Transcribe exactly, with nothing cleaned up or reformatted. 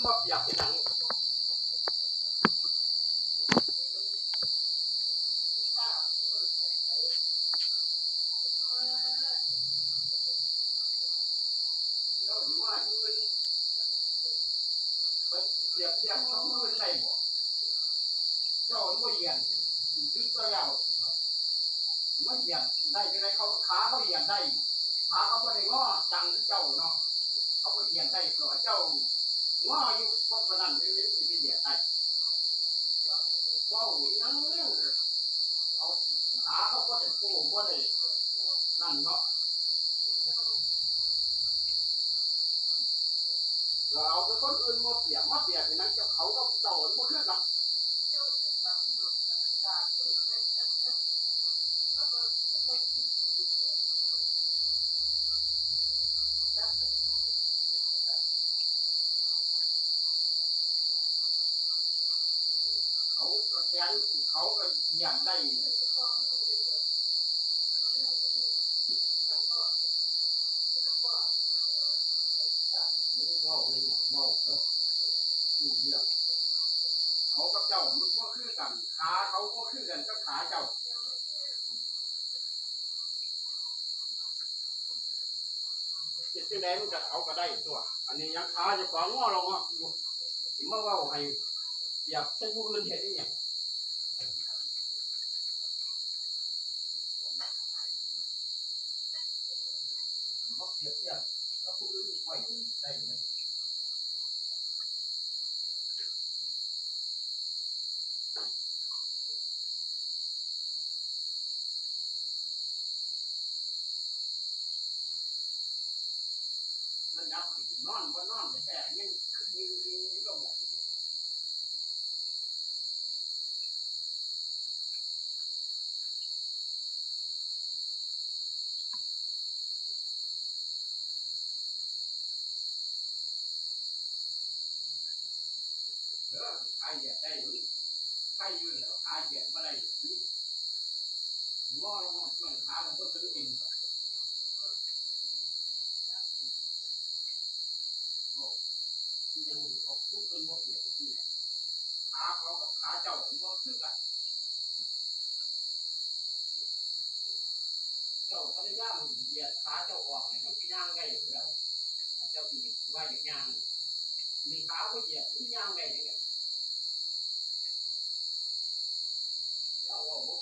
มาเปรียบเป็นหยัง เจ้าสิว่าผู้อื่นเปรียบเทียบกับผู้อื่นได้บ่ เจ้ามันบ่เหยียดจุดตัวแล้ว มันเหยียดได้จังได๋ เขาขาเขาเหยียดได้ ขาเขาบ่ได้งอจังคือเจ้าเนาะ เขาก็เหยียดได้ ก็เจ้างออยู่ เพราะฉะนั้น มันสิไปเหยียดได้ เว้าอีหยัง เอาขาเขาบ่ได้โป้บ่ได้นั่นเนาะ ก็เอาแต่คนอื่นมาเปรียบ มาเปรียบให้นักเจ้าเขากับเจ้ามันบ่คือกัน เขาก็แขน เขาก็เหยียดได้ เว้าเลย เว้า เว้า รู้เรื่อง เขากับเจ้ามันบ่คือกัน ขาเขาบ่คือกันกับขาเจ้า เฮ็ดจังใดมันก็เอาก็ได้ตัว อันนี้ยังขาเจ้าของงอลงอยู่ สิมาเว้าให้เปรียบใส่ผู้อื่นเฮ็ดอีหยัง บ่เปรียบเทียบกับผู้อื่นไว้ได้เลย มันนับนอนบ่นอนแท้ๆ ยังยืนๆ อยู่ตรงนั้น เออ ขาเหยียดได้ มันไคอยู่แล้ว ขาเหยียดบ่ได้ นี่ งอลงมา มันขามันบ่ถึงดิน โอ้ ยังเอาผู้อื่นมาเปรียบเทียบ ขาเขากับขาเจ้ามันบ่คือกัน เจ้าพยายามเหยียดขาเจ้าออกให้มันย่างได้อยู่แล้ว เจ้าสิว่าอยากย่าง มีขาบ่เหยียดมันย่างได้จังได๋ เจ้าเว้าบ่